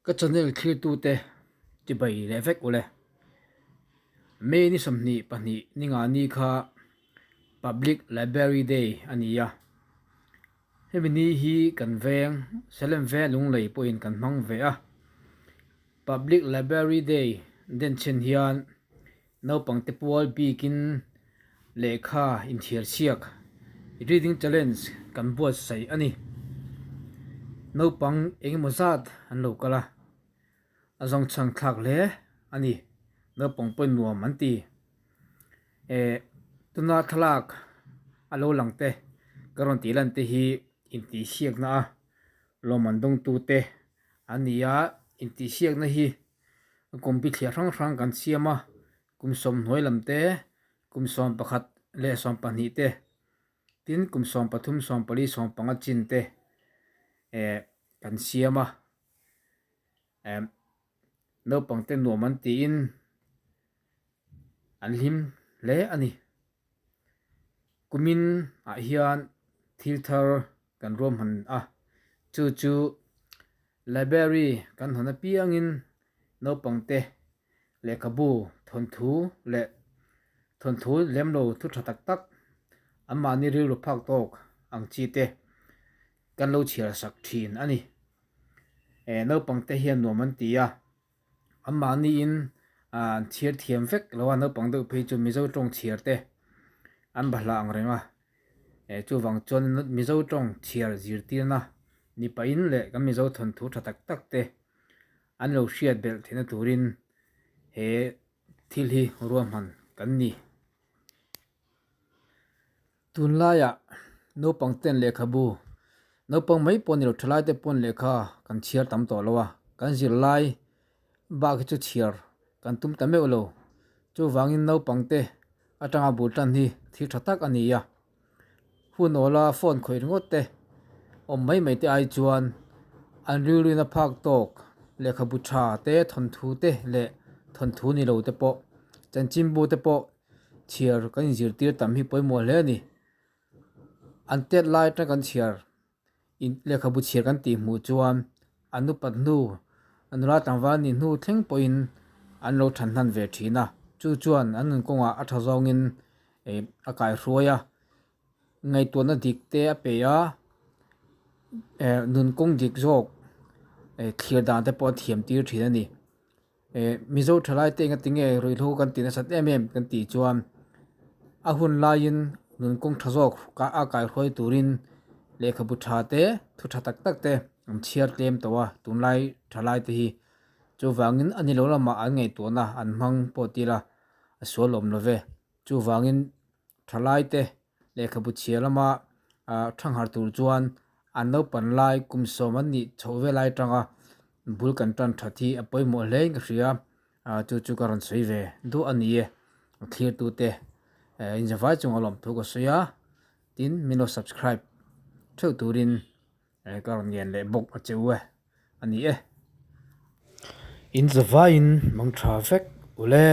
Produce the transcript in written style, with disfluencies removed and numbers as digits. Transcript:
Ka channel thlirtute chibai leh vek ule. May ni 22 ni nga ni kha Public Library Day a ni a. Hemi ni hi kan veng Salem veng Lunglei pawhin kan hmang ve a. Public Library Day denchhen hian naupangte pual bikin lehkha inthiarchhiak Reading Challenge kan buatsaih a ni. Naupang engemaw zat an lo kal a, a zawngchhang thlak hle a ni. Naupang pawhin nuam an ti. Eh tuna thlalak a lo lang te ka rawn tih lan te hi intihsiakna a lawmman dawngtute an ni a, intihsiakna hi kum bithliah hrang hrang kan siam a, kum sawmhnuai lam te, kum 11 leh 12 te, tin kum 13, 14, 15 chin te eh kan siam a, eh naupang te nuam an tiin an hlim hle a ni. Kumin ah hian thil thar kan ruahman a, chu chu library kan hawn apiangin naupang te lehkhabu thawnthu leh thawnthu lem lo thu tha tak tak anmahni rilru phak tawk ang chi te kan lo chhiar sak thin a ni. Eh naupang te hian nuam an ti a. Anmahniin an chhiar thiam vek lo a, naupang deuh phei chu Mizo tawng chhiar te an bahlah ang reng a, eh chuvang chuan Mizo tawng chhiar zirtirna ni pahin leh kan Mizo thawnthu tha tak tak te an lo hriat belh theihna turin he thil hi ruahman kan ni. Tunlaiah naupang ten lehkhabu, naupang mai pawh ni lo thalai te pawn lehkha kan chhiar tam tawh lo a, kan zirlai bak hi chu chhiar kan tum ta meuh lo. Chuvangin naupang te atanga bul tan hi thil tha tak a ni a, hun awla phone khawih ringawt te awm mai mai te ai chuan an rilruina phak tawk lehkhabu tha te thawnthu te leh thawnthu ni lo te pawh chanchinbu te pawh chhiar kan inzirtir tam hi pawimawh hle a ni. An tet lai atang kan chhiar in lehkhabu chhiar kan tih hmuh chuan an upat hnu an nula tlangval nih hnu thleng pawhin an lo than hnan ve thin a, chu chuan an nun kawngah a tha zawngin ih a kaihruai a, ngaihtuahna dik te a pe a, eh nun kawng dik zawk eh thlir dan te pawh a thiam tir thin a ni. Eh Mizo thalai te enga tinge ruihhlo kan tih nasat em em kan tih chuan a hun laiin nun kawng tha zawk a kaihruai turin lehkhabu tha te thu tha tak tak te an chhiar tlem tawh a tunlai thalai te hi chuvangin a ni lo lamah an ngaihtuahna an hmang pawh ti ila a sual awm lo ve chuvangin thalai te lehkhabu chhia lama ah thanghar tur chuan an naupan lai kum sawm an nih chhoh vel lai atanga bul kan tan that hi a pawimawh hle in ka hria ah chu chu ka rawn sawi ve duah a ni e a thlir tute eh inzavai chunga lawmthu ka sawi a tin min lo subscribe theuh turin eh ka rawn ngen leh bawk a che u e a ni e. Inzavaiin mang tha vek ule.